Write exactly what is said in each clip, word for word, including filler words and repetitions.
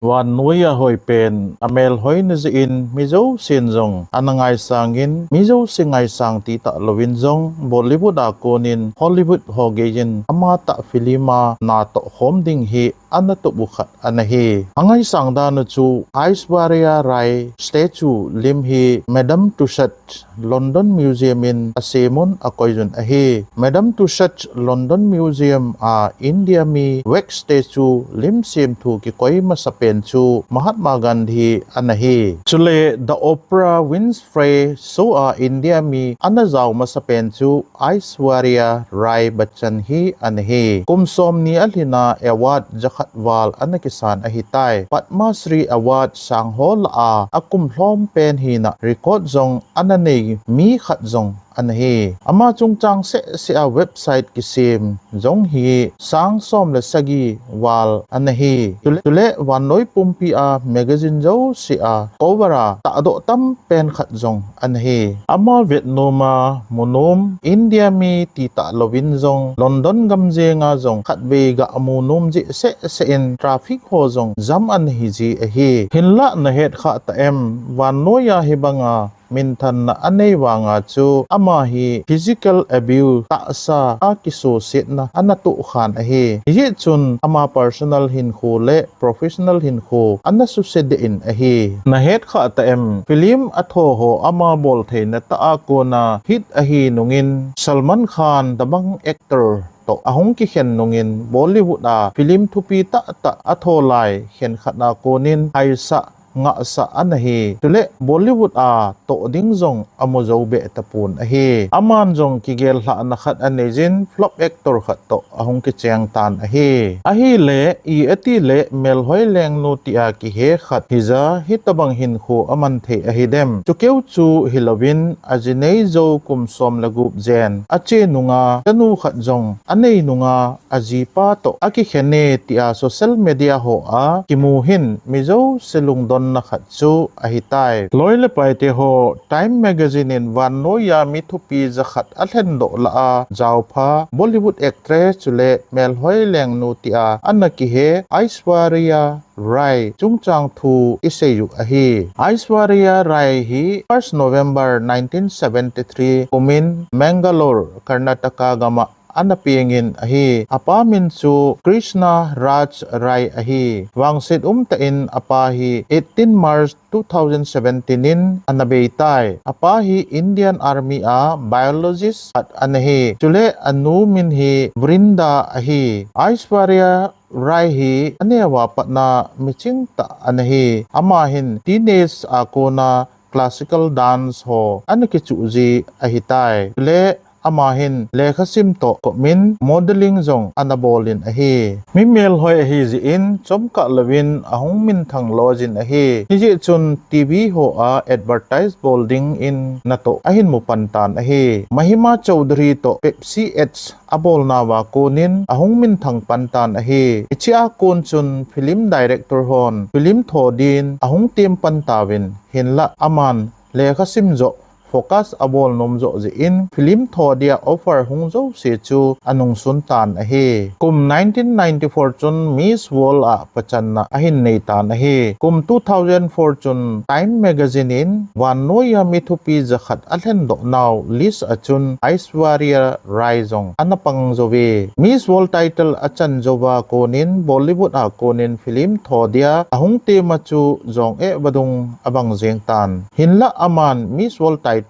Vannoiya hoi pen amel hoina jeh in mi jousen jong ana ngaisangin, mi jouse ngaisang titah louvin jong Bollywood a konin Hollywood ho geiyin amatah film a natoh khom ding hi ana tup u khat ana hi. Angaisang dan u chu Aishwarya Rai statue lim hi Madame Tussauds London Museum in asemun akoiyun ahi. Madame Tussauds London Museum a India mi wax statue lim semthu kikoi masapen chu Mahatma Gandhi ana hi. Chule The Oprah Winfrey Show a India mi ana jao masapen chu Aishwarya Rai Bachchan hi ana hi. Kum somni alhin a award jakhat val ana kisan ahitai. Padma Shri Award sangho lah a akum lhom pen hina record jong ana nei mi khat jong ana hi. Ama chungchang sehseh a website kisem jong hi sang som le sagi val ana hi. Chule, chule vannoi pumpi a magazine jouse a cover a tahdoh tam pen khat jong ana hi. Ama vetnom a munom India mi titah louvin jong London gamjeng a jong khatvei ga munom jeh sehseh in traffic ho jong jam ana hiji ahi. Hinlah nahet khah ta em, vannoiya hibanga minthanna anei vanga chu ama hi physical abuse, tahsa a kisosetna ana tohkhan ahi. Hijeh chun ama personal hinkho le professional hinkho ana susedeh in ahi. Nahet khah ta em, film atho ho ama boltheina tah a kona hit ahi nungin Salman Khan tobang actor toh ahung kikhen nungin Bollywood a film thupi tahtah atho lai khenkhat a konin haisah ngahsah ana hi. Chule Bollywood a toh ding jong amu jou beh tapon ahi. Aman jong kigel lhahna khat aneiyin flop actor khat toh ahung kicheng tan ahi. Ahile, i ati le melhoi lengnu tia kihe khat hija hitobang hinkho aman thei ahidem? Chukeu chu hilouvin ajinei jou kum som le gup jen ache nunga chanu khat jong anei nunga ajipa toh akikhen e tia social media ho a kimu hin mi jouse lungdonna khat chu ahitai. Loi le paite ho, Time Magazine in vannoiya mi thupi jakhat alhendoh lah a jaopha Bollywood actress chule melhoi lengnu tia ana kihe Aishwarya Rai chungchang thu isei u ahi. Aishwarya Rai hi first November nineteen seventy-three kumin Mangalore, Karnataka gam a ana pengin ahi. Apa min chu Krishna Raj Rai ahi. Vangset umtah in apa hi eighteen March two thousand seventeen in ana beitai. Apa hi Indian Army a biologist khat ana hi. Chule anu min hi Vrinda ahi. Aishwarya Rai hi aneo a patna miching tah ana hi. Ama hin teenage a kona classical dance ho ana kichuh ji ahitai. Chule ama hin lekhasim toh komin modeling jong ana bolin ahi. Mi melhoi ahi jeh in chomkah louvin ahung minthang lojin ahi. Hijeh chun T V ho a advertise bol dingin natoh ahin mu pan tan ahi. Mahima Chaudhary toh Pepsi ads abolnauva konin ahung minthang pan tan ahi. Hichea kon chun film director hon film tho din ahung tem pan tauvin, hinlah aman lekhasim joh focus abol nom joh jeh in film tho dia offer hung jouse chu anungsun tan ahi. Kum nineteen ninety-four chun Miss World a pachanna ahin nei tan ahi. Kum two thousand four chun Time Magazine in vannoiya mi thupi jakhat alhendoh nau list a chun Aishwarya Rai jong ana pang jouve. Miss World title achan jouva konin Bollywood a konin film tho dia ahung tem a chu jong eh vadung abang jeng tan. Hinlah aman Miss World title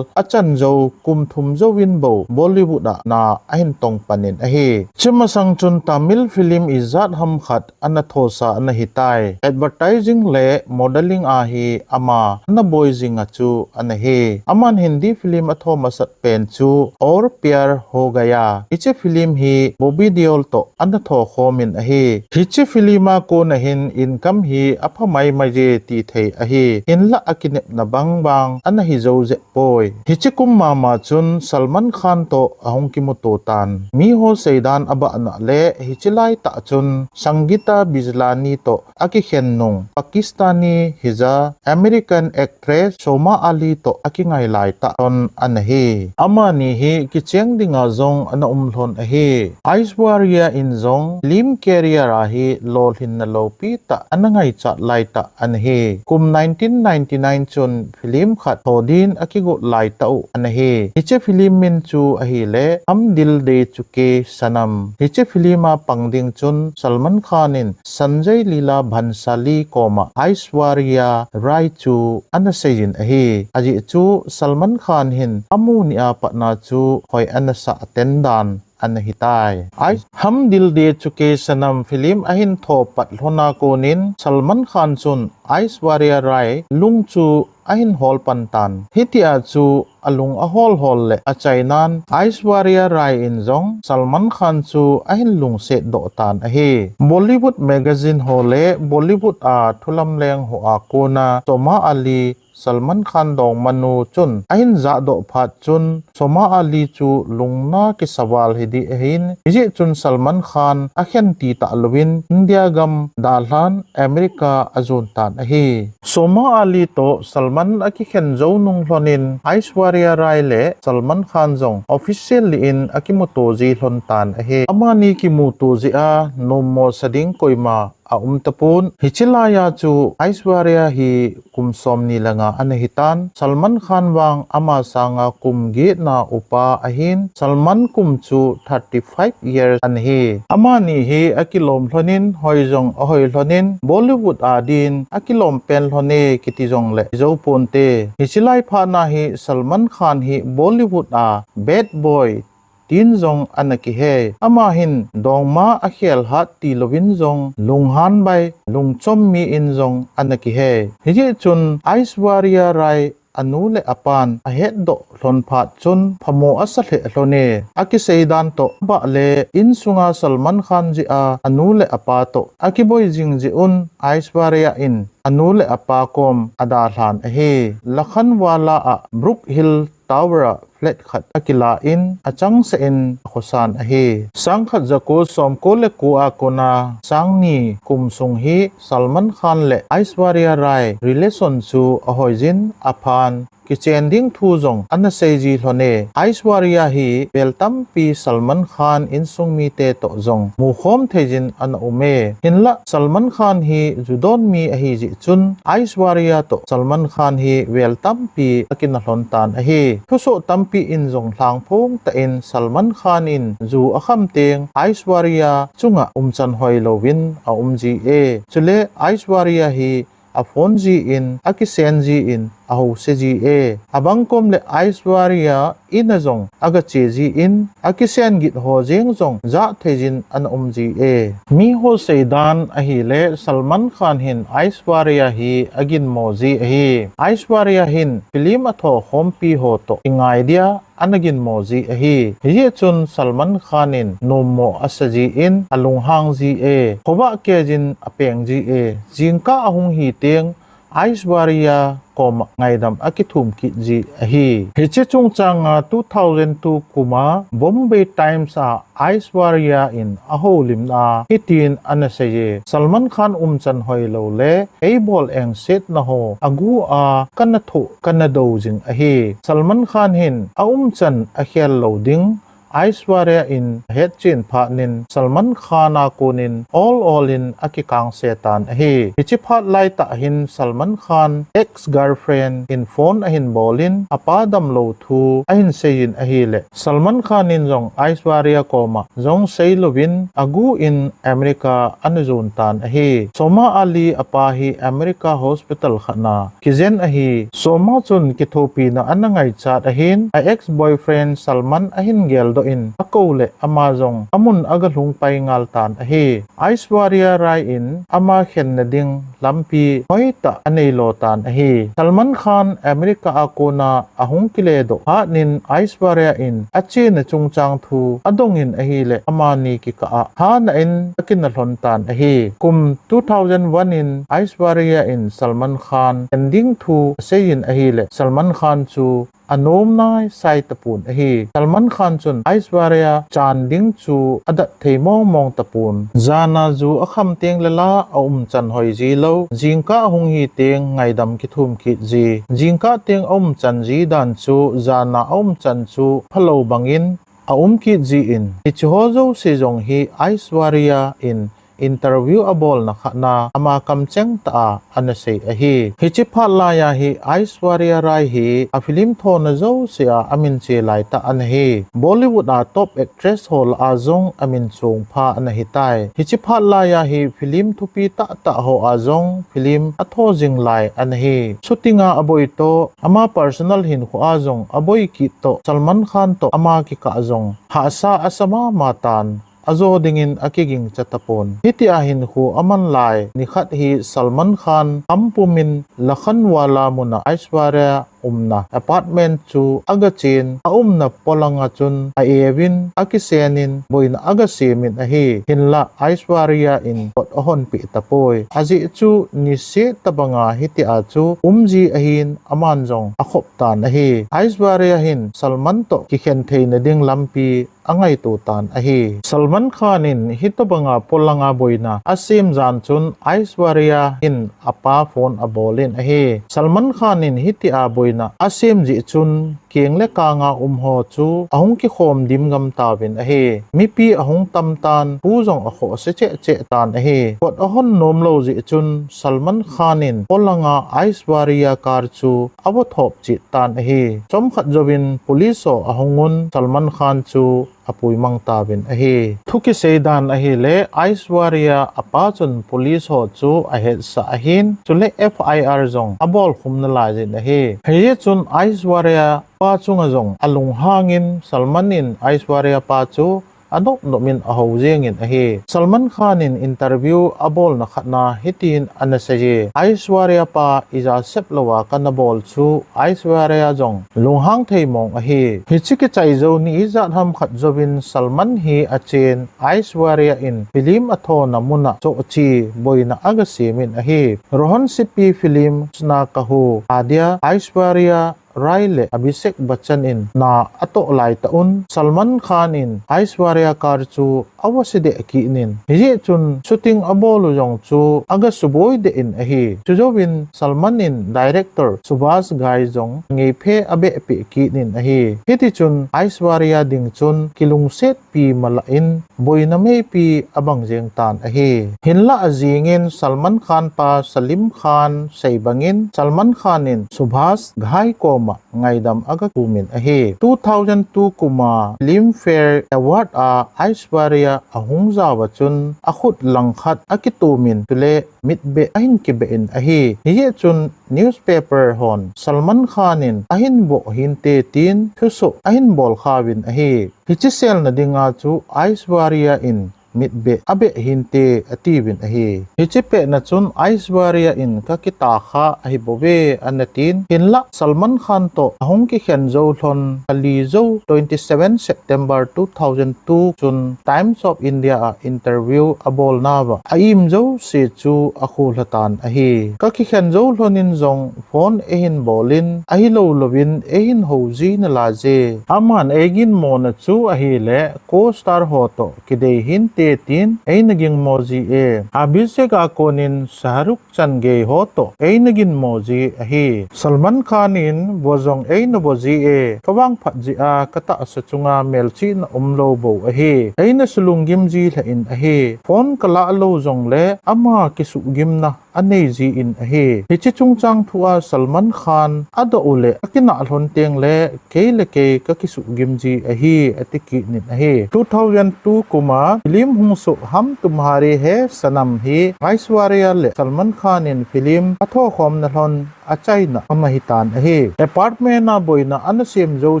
achan jou kum thum jouvin bou Bollywood a na ahin tong panin ahi. Chumasang chun Tamil film ijat ham khat ana thosa ana hitai. Advertising le modeling a hi ama ana boi jinga chu ana hi. Aman Hindi film atho masat pen chu Aur Pyar Ho Gaya. Hiche film hi Bobby Deol toh ana tho khomin ahi. Hiche film a kona hin income hi apha maimai e ti thei ahi. Hinlah akinepna bang bang ana hi jou jeh poi. Hiche kum mama chun Salman Khan toh ahung kimuto tan. Miho seidan abahna le hiche laitah chun Sangeeta Bijlani toh akikhen nung Pakistani hija American actress Soma Ali toh akingai laitah lhon ana hi. Amani hi kicheng dinga jong ana um lhon ahi. Aishwarya in jong film career a hi lolhinna loupi tah ana ngaichat laitah ana hi. Kum nineteen ninety-nine chun film khat tho din akigot laitah u ana hi. Hiche film min chu ahile Hum Dil De Chuke Sanam. Hiche film a pang ding chun Salman Khan in Sanjay Leela Bhansali koma Aishwarya Rai chu ana seijin ahi. Ajeh chu Salman Khan hin amu nia patna chu hoi ana sah ten dan ana hitai. Ai, Hum Dil De Chuke Sanam film ahin tho pat lhona konin Salman Khan chun Aishwarya Rai lung chu ahin hol pan tan. Hitia chu alung ahol hol le achainan Aishwarya Rai in jong Salman Khan chu ahin lungset doh tan ahi. Bollywood magazine ho le Bollywood a thulamleng ho a kona Soma Ali Salman Khan dongmanu chun ahin jahdoh phat chun Soma Ali chu lungna kisaval hi ding ahin, hijeh chun Salman Khan akhen tita louvin India gam dalhan America ajon tan ahi. Soma Ali toh Salman akikhen jou nung lhonin Aishwarya Rai le Salman Khan jong officially in akimuto ji lhon tan ahi. Amani kimuto jeh a nommo sa ding koima aum tapon. Hiche laiya chu Aishwarya hi kum somni le nga ana hitan. Salman Khan vang ama sanga kum getna upa ahin. Salman kum chu thirty-five years ana hi. Amani hi akilom lhonin, hoi jong ahoi lhonin, Bollywood a din akilom pen lhon e kiti jongle jou ponte. Hiche lai phatna hi Salman Khan hi Bollywood a bad boy tin jong ana kihei. Ama hin dongma akhel hat tilouvin jong lunghan bai, lungchom mi in jong ana kihei. Hijeh chun Aishwarya Rai anu le apan ahetdoh lhon phat chun phamo asa lheh lhon e. Akisei dan toh abah le insunga Salman Khan jeh a anu le apa toh akiboi jing jeh un Aishwarya in anu le apa kom adalhan ahi. Lakhanwala a Brook Hill Tower a flat khat akilah in achangseh in akhosan ahi. Sangkhat jako somko le ko a kona sangni kum sung hi Salman Khan le Aishwarya Rai relation chu ahoijin aphan kichen ding thu jong ana seiji lhon e. Aishwarya hi vel tampi Salman Khan insung mite toh jong mukhom theijin ana um e. Hinlah Salman Khan hi ju don mi ahijeh chun Aishwarya toh Salman Khan hi vel tampi akina lhon tan ahi. Thusoh tampi in jong lhangphong tah in Salman Khan in ju akham teng Aishwarya chunga umchan hoilouvin aum ji e. Chule Aishwarya hi aphone jin, akisen jin, ahouse ji e. Abang kom le Aishwarya in a jong agache jin, akisen git ho jeng jong jah theijin ana um ji e. Miho seidan ahile Salman Khan hin Aishwarya hi aginmo ji ahi. Aishwarya hin film atho khompi ho toh kingai dia ana ginmo ji ahi. Hijeh chun Salman Khan in nommo asa jin alunghang ji e. Khovah kei jin apeng ji e. Jingkah ahung hi teng Aishwarya koma ngaidam akithum kit ji ahi. Hiche chungchanga two thousand two kuma Bombay Times a Aishwarya in ahoulimna a hitin ana seiye, Salman Khan umchan hoilou le eibol engsetna ho agu a kana thoh kana dou jing ahi. Salman Khan hin aumchan akhel lou ding Aishwarya in ahetchen phat in Salman Khan a konin ol ol in akikangse tan ahi. Hiche phat laitah hin Salman Khan ex-girlfriend in phone ahin bol in apa damlou thu ahin seiyin ahile, Salman Khan in jong Aishwarya koma jong seilouvin agu in America ana jon tan ahi. Soma Ali apa hi America hospital khat na kijen ahi. Soma chun kithopina ana ngaichat ahin, a ex-boyfriend Salman ahin geldoh in akou le ama jong amun agalhung pai ngal tan ahi. Aishwarya Rai in ama khenna ding lampi hoitah aneilo tan ahi. Salman Khan America a kona ahung kiledoh phat in Aishwarya in achena chungchang thu adong in ahile, amani kikah a hana in akina lhon tan ahi. Kum two thousand one in Aishwarya in Salman Khan khen ding thu aseiyin ahile, Salman Khan chu anom naisai tapon ahi. Salman Khan chun Aishwarya chan ding chu adat thei mong mong tapon. Jana ju akham teng le la aumchan hoi ji lou. Jingkah hung hi teng ngaidam kithum kit ji. Jingkah teng aumchan ji dan chu jana aumchan chu phalou bangin aum kit jin, hiche ho jouse jong hi Aishwarya in interview abolna khat'a ama kamcheng tah'a ana sei ahi. Hiche phat laiya hi Aishwarya Rai hi a film thona jousea amin che lai tah ana hi. Bollywood a top actress ho lah a jong amin chong pha ana hitai. Hiche phat laiya hi film thupi tah tah hoa jong film atho jing lai ana hi. Shooting a aboi toh, ama personal hinkhoa jong aboi kit toh, Salman Khan toh ama kikah jong hahsa asa mama tan, ajo dingin akigingcha tapon. Hitia hinkho aman lai nikhat hi Salman Khan kham pumin Lokhandwala mun'a Aishwarya umna apartment chu agachen, aumna polanga chun a-euvin akisenin boina agasemin ahi. Hinlah Aishwarya in kot ahonpeh tapoi. Ajeh chu niseh tabanga hitia chu umji ahin aman jong akhop tan ahi. Aishwarya hin Salman toh kikhen theina ding lampi angaito tan ahi. Salman Khan in hitobanga polanga boina asem jan chun Aishwarya hin apa phone abolin ahi. Salman Khan in hitia boina asem jeh chun keng le kanga um ho chu ahung kikhom dimgam tauvin ahi. Mipi ahung tam tan, pu jong akhoh se cheh cheh tan ahi. Kot ahon nom lou jeh chun Salman Khan in polanga Aishwarya car chu avo thop cheh tan ahi. Chomkhat jouvin police ho ahungun Salman Khan chu apuimang tauvin ahi. Thu kisei dan ahile Aishwarya apa chun police ho chu ahetsah ahin, chule F I R jong abolkhum nalai jin ahi. Hijeh chun Aishwarya pa chunga jong alunghangin Salman in Aishwarya pa chu anop nopin aho jengin ahi. Salman Khan in interview abolna khat'a hitin ana seiye, Aishwarya pa ija sep louva kana bol chu Aishwarya jong lunghang thei mong ahi. Hiche kichai jou ni ijat ham khat jouvin Salman hi achen, Aishwarya in film athona mun'a chohchi boina agasemin ahi. Rohan Sippy film Husn Ka Ho Aadya, Aishwarya Rai le Abhishek Bachchan in na atoh laitah un Salman Khan in Aishwarya car chu avo sedeh kitnin, hijeh chun shooting abol u jong chu agasuboi deh in ahi. Chujouvin Salman in director Subhash Ghai jong ngeiphe abehpeh kitnin ahi. Hitichun Aishwarya ding chun kilungset pi malah in boina meipi abang jeng tan ahi. Hinlah ajingin Salman Khan pa Saleem Khan sei bangin Salman Khan in Subhash Ghai koma ngaidam agatumin ahi. Two thousand two kuma Filmfare Award a Aishwarya ahung jaova chun akhut langkhat akitumin chule mitbeh ahin kibeh in ahi. Hijeh chun newspaper hon Salman Khan in ahin voh hinte tin thusoh ahin bolkhauvin ahi. Hiche selna dinga chu Aishwarya in mitbeh abeh hinte atiuvin ahi. Hiche petna chun Aishwarya in kakitah kha ahibouve anatin, hinlah Salman Khan toh ahung kikhen jou lhon kali jou twenty seven September two thousand two chun Times of India a interview abolnauva a-im jouse chu akholha tan ahi. Kakikhen jou lhonin jong phone eihin bolin, ahilou louvin eihin houji nalaiye. Aman eiginmona chu ahile co-star ho toh kidei hinte tin eina ginmo jie. Abhishek a konin Shah Rukh chan gei ho toh eina ginmo ji ahi. Salman Khan in vo jong eina vo jie, kavangphat jeh a katahsa chunga melchihna umlou bou ahi. Eina sulunggim ji lheh in ahi. Phone kalah lou jongle ama kisuhgimna anei jin ahi. Hiche chungchang thua Salman Khan adoh u le akinah lhon tengle kei le kei kakisuhgim ji ahi, ati kitnin ahi. Two thousand two kuma film hung soh Hum Tumhare Hai Sanam hi Aishwarya le Salman Khan in film athokhomna lhon achaina ama hitan ahi. Apartment a boina anasem jou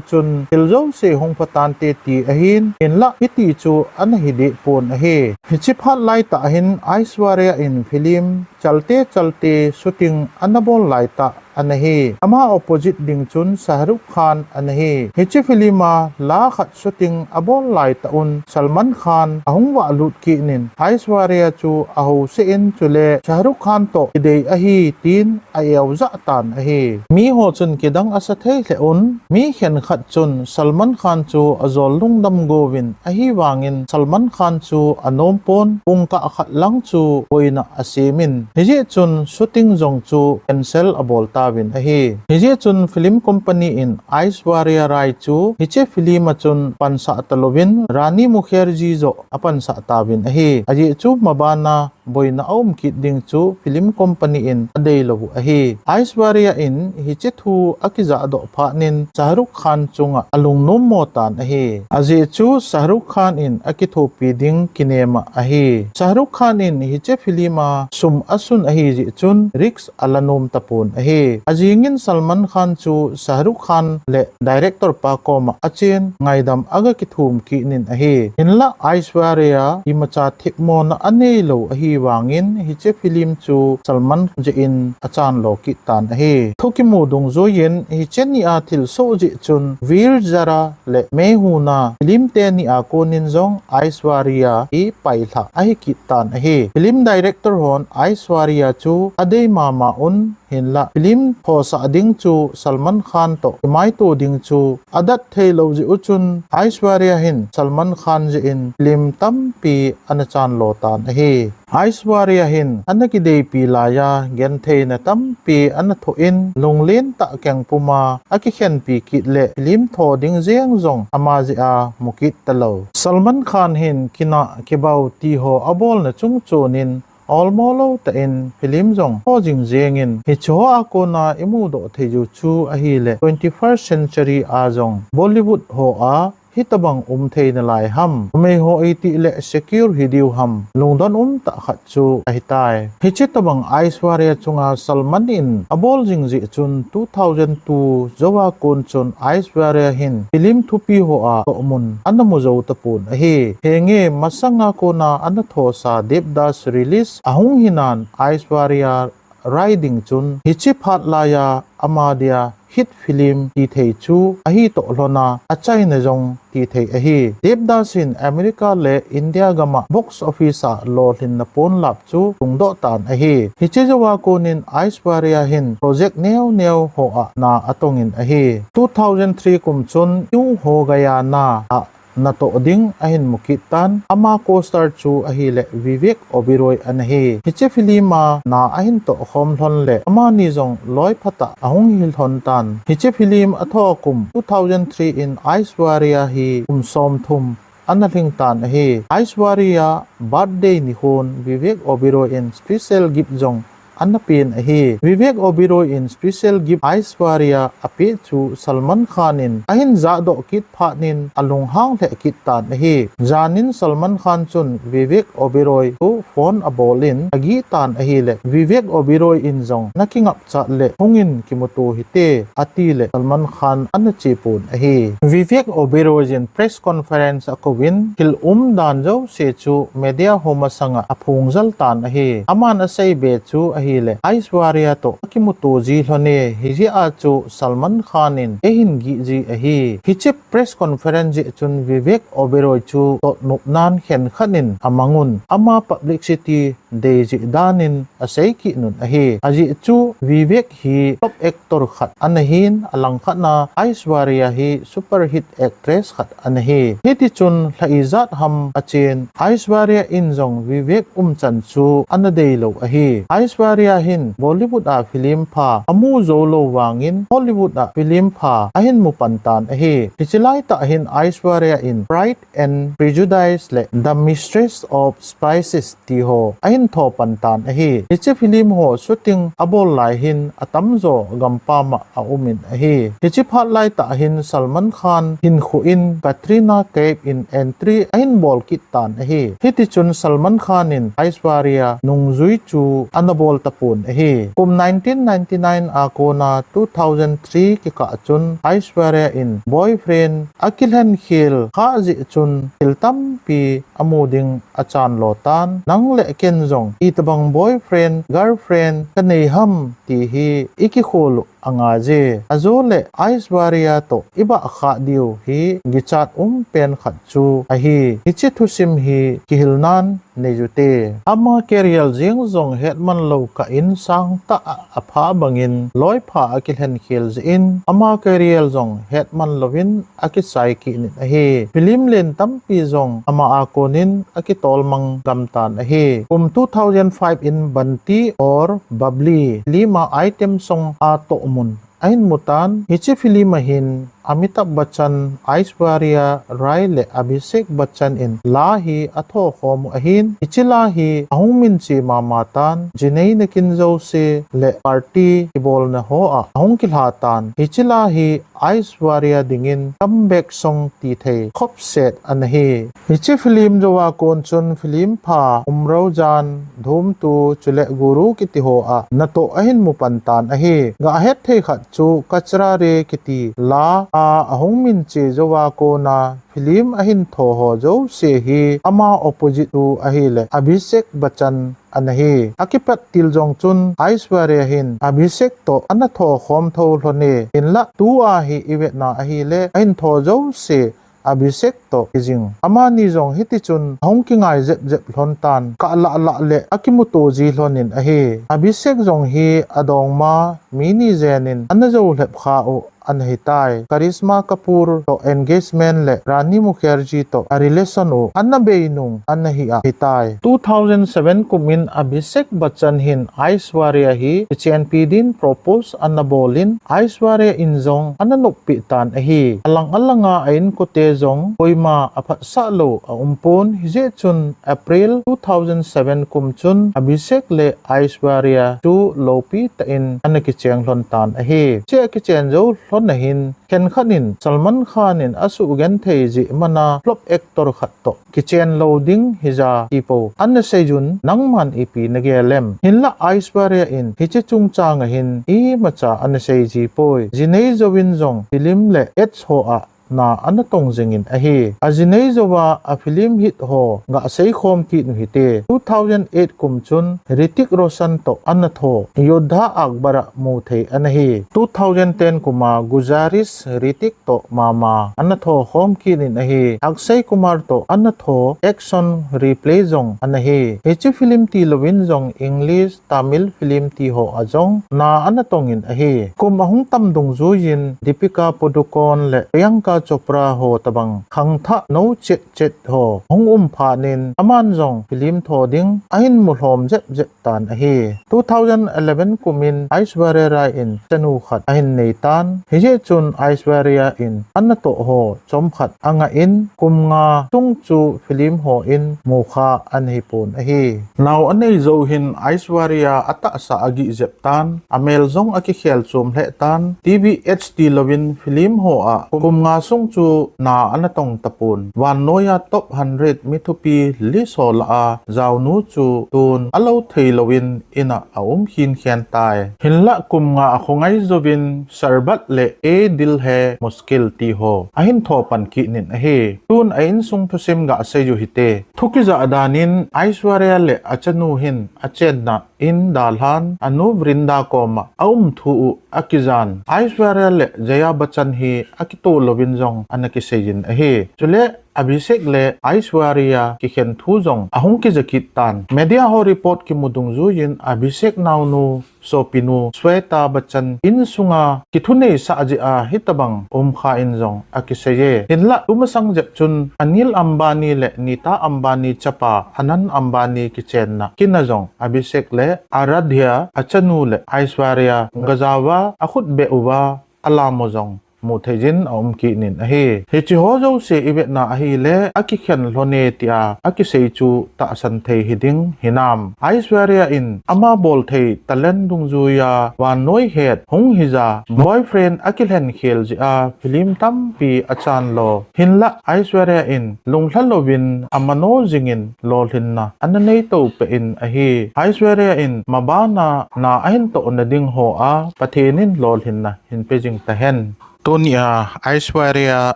chun thil jouse hung pha tante ti ahin, hinlah hiti chu ana hideh pon ahi. Hiche phat laitah hin Aishwarya in film Chalte Chalte shooting anabol laitah anahi. Ama opposite ding chun Shah Rukh Khan anahi. Hiche film a la khat shooting abol laitah un Salman Khan ahung vahlut kitnin Aishwarya chu ahouse in chule Shah Rukh Khan toh kidei ahi tin a-eujah atan ahi. Miho chun kidang asa thei lheh un, mi khenkhat chun Salman Khan chu ajol lungdam gouvin, ahivangin Salman Khan chu anom pon, pungkah khat lang chu boina asemin, hijeh chun shooting jong chu cancel abol tauvin ahi. Hijeh chun film company in Aishwarya Rai chu hiche film a chun pansah talouvin, Rani Mukherjee joh apansah tauvin ahi. Ajeh chu mabana boina aum kit ding chu film company in adeilou u ahi. Aishwarya in hiche thu akijahdoh phatnin Shah Rukh Khan chunga alungnom mo tan ahi. Ajeh chu Shah Rukh Khan in akithopi ding kinema ahi. Shah Rukh Khan in hiche film a sum asun ahijeh chun risk ala nom tapon ahi. Ajingin Salman Khan chu Shah Rukh Khan le director pa koma achen ngaidam aga kithum kit nin ahi. Hinlah Aishwarya imacha thipmona aneilou ahivangin hiche film chu Salman jeh in achanlo kit tan ahi. Thu kimu dungjuiyin hiche nia thilsoh jeh chun Veer Zara le Main Hoon na film teni a konin jong Aishwarya hi pailha ahi kit tan ahi. Film director hon Aishwarya chu adei mama un, hinlah film thosah ding chu Salman Khan toh kimaito ding chu adat theilou jeh u chun Aishwarya hin Salman Khan jeh in film tampi ana chanlo tan ahi. Aishwarya hin ana kideipi laiya gentheina tampi ana thoh in, lunglen tah keng puma akikhenpi kit le film tho ding jeng jong ama jeh a mukit talou. Salman Khan hin kinah kibau tiho abolna chungchonin olmo lou tah in film jong tho jing jengin, hicheho a kona imudoh theiyu chu ahile twenty-first century a jong Bollywood ho a hitobang um thei nalai ham, numeiho itih le secure hidiu ham, lungdon umtah khat chu ahitai. Hiche tobang Aishwarya chunga Salman in abol jing jeh chun two thousand two jouva kon chun Aishwarya hin film thupi ho a tohmun ana mu jou tapon ahi. Henge masanga kona ana thosa Devdas release ahung hinan Aishwarya Rai ding chun hiche phat laiya ama dia hit film tithei chu ahitoh lhona achaina jong tithei ahi. Devdas in America le India gama box office a lolhinna ponlap chu tungdoh tan ahi. Hiche jouva konin Aishwarya hin project neo neo ho a na atongin ahi. Two thousand three kum chun Kyun Ho Gaya na a natoh ding ahin mukit tan, ama co-star chu ahile Vivek Oberoi ana hi. Hiche film a na ahin tohkhom lhon le amani jong loi phatah ahung hilhon tan. Hiche film atho kum two thousand three in Aishwarya hi kum somthum ana lhing tan ahi. Aishwarya birthday nikhon Vivek Oberoi in special gift jong ana pen ahi. Vivek Oberoi in special gift Aishwarya apeh chu Salman Khan in ahin jahdoh kit phatnin alunghang lheh kit tan ahi. Janin Salman Khan chun Vivek Oberoi chu phone abolin agih tan ahile Vivek Oberoi in jong nakingapchat le hungin kimuto hite ati le Salman Khan ana chepon ahi. Vivek Oberoi in press conference akouvin thil umdan jouse chu media ho masanga aphongjal tan ahi. Aman aseibe chu ahile Aishwarya toh akimuto ji lhone, hijeh a chu Salman Khan in eihin gih ji ahi. Hiche press conference jeh chun Vivek Oberoi chu toh nopnan khenkhat in amangun, ama publicity dei jeh danin asei kit un ahi. Ajeh chu Vivek hi top actor khat ana hin, alangkhat na Aishwarya hi super hit actress khat ana hi. Hitichun lha ijat ham achen Aishwarya in jong Vivek umchan chu ana deilou ahi. Aishwarya hin Bollywood a film pha amu jou lou vangin Hollywood a film pha ahin mu pan tan ahi. Hiche laitah hin Aishwarya in Pride and Prejudice le The Mistress of Spices tiho ahin tho pan tan ahi. Hiche film ho shooting abol lai hin atamjo gampam a aumin ahi. Hiche phat laitah hin Salman Khan hinkho in Katrina Kaif in entry ahin bol kit tan ahi. Hitichun Salman Khan in Aishwarya nungjui chu ana bol tapon ahi. Kum nineteen ninety-nine a kona two thousand three kikah chun Aishwarya in boyfriend akilhen khel kha jeh chun thil tampi amu ding achanlo tan. Nang le ken jong itobang boyfriend, girlfriend kanei ham ti hi ikikhol u angai e. Ajole Aishwarya toh ibah khah diu hi kichat um pen khat chu ahi. Hiche thusim hi kihilnan nei ute. Ama career jeng jong hetman lou kah in sangtah a apha bangin loipha akilhen khel jeh in ama career jong hetman louvin akichai kit in ahi. Film len tampi jong ama a konin akitolmang gam tan ahi. Kum two thousand five in Banti Aur Babli film a item song atoh mun ahin mutan, hiche film a hin Amitabh Bachchan, Aishwarya Rai le Abhishek Bachchan in la hi atho khom u ahin, hiche la hi ahung minche mama tan, jinei nakin jouse le party kibolna ho a ahung kilha tan. Hiche la hi Aishwarya dingin comeback song ti thei khopset ana hi. Hiche film jou a kon chun film pha Umrao Jaan, Dhoom two chule Guru kiti ho a natoh ahin mu pan tan ahi. Gah het thei khat chu Kachra Re kiti la a ahung minche jou a kona film ahin tho ho jouse hi ama opposite u ahile Abhishek Bachchan ana hi. Akipat til jong chun Aishwarya hin Abhishek toh ana tho khom tho lhon e. Hinlah tua hi ivetna ahile ahin tho jouse Abhishek toh kijing. Amani jong hiti chun ahung kingai jep jep lhon tan, kah lah lah le akimuto ji lhon in ahi. Abhishek jong hi adongma mi ni jen in ana jou lhep kha u ana hitai. Karisma Kapoor toh engagement le Rani Mukherjee toh a relation u ana bei nung ana hi a hitai. Two thousand seven kum in Abhishek Bachchan hin Aishwarya hi kichenpi din propose ana bol in Aishwarya in jong ana noppi tan ahi. Alang alanga a inkote jong koima aphatsah lou aum pon, hijeh chun April two thousand seven kum chun Abhishek le Aishwarya chu loupi tah in ana kicheng lhon tan ahi. Hiche akichen jou lhon a hin khenkhat in Salman Khan in asuh genthei jeh mana flop actor khat toh kichen lou ding hija tipou ana sei un, nangman ipi nagel em? Hinlah Aishwarya in hiche chungchang a hin imacha ana sei ji poi. Jinei jouvin jong film le ads ho a na ana tong jing in ahi. Ajinei jouva a film hit ho gah sei khom kit u hite. Two thousand eight kum chun Hrithik Roshan toh ana tho Yoddha Akbar a mu thei ana hi. Two thousand ten kum a Guzarish Hrithik toh mama ana tho khom kit in ahi. Akshay Kumar toh ana tho Action Replay jong ana hi. Hiche film tilouvin jong English, Tamil film ti ho a jong na ana tong in ahi. Kum ahung tam dungjuiyin Deepika Padukone le Priyanka Chopra ho tabang khangthah nou chet chet ho hung um phat in aman jong film tho ding ahin mu lhom jep jep tan ahi. Two thousand eleven kum in Aishwarya Rai in chanu khat ahin nei tan. Hijeh chun Aishwarya in ana toh ho chomkhat angah in kum nga sung chu film ho in mukha ana hi pon ahi. Nao anei jou hin Aishwarya atahsa agih jep tan, amel jong akikhel chom lheh tan, T V ads tilouvin film ho a kum nga sung chu na ana tong tapon. Vannoiya top hundred mi thupi list ho lah a jaonu chu tun alou thei louvin in a aum khin khen tai. Hinlah kum nga a khongai jouvin Sharbat le Ye Dil Hai Mushkil ti ho ahin tho pan kit in ahi. Tun a insung thusim gah sei u hite. Thu kijah dan in Aishwarya le achanu hin achenna in dalhan anu Vrinda koma aum thu u akijan. Aishwarya le Jaya Bachchan hi akito louvin jong ana kisei jin ahi. Chule Abhishek le Aishwarya kikhen thu jong ahung kija kit tan. Media ho report kimu dungjuiyin Abhishek naonu sopinu Shweta Bachchan insunga kithuneisah jeh a hitabang umkha in jong akisei e. Hinlah tumasang jep chun Anil Ambani le Nita Ambani chapa Anant Ambani kichenna kin a jong Abhishek le Aradhya achanu le Aishwarya gajao va akhut beh uva alam u jong mu thei jin aum kit in ahi. Hiche ho jouse ivetna ahile akikhen lhon e tia akisei chu tahsan thei hiding hinam? Aishwarya in ama bol thei talent dungjuiya vannoi het hung hija boyfriend akilhen khel jeh a film tampi achan lo. Hinlah Aishwarya in lunglha louvin amano jingin lolhinna ana nei to peh in ahi. Aishwarya in mabana na ahin toh nading ho a Pathen in lolhinna hin pe jing tahen. Tunia Aishwarya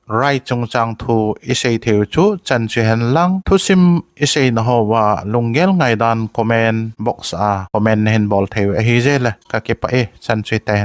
Rai chungchang thu isei thei u chu chan chu hen lang, thusim isei na ho uva lunggel ngaidan comment box a comment nahin bol thei u ahi jeh le kakipah e, chan chu tahen.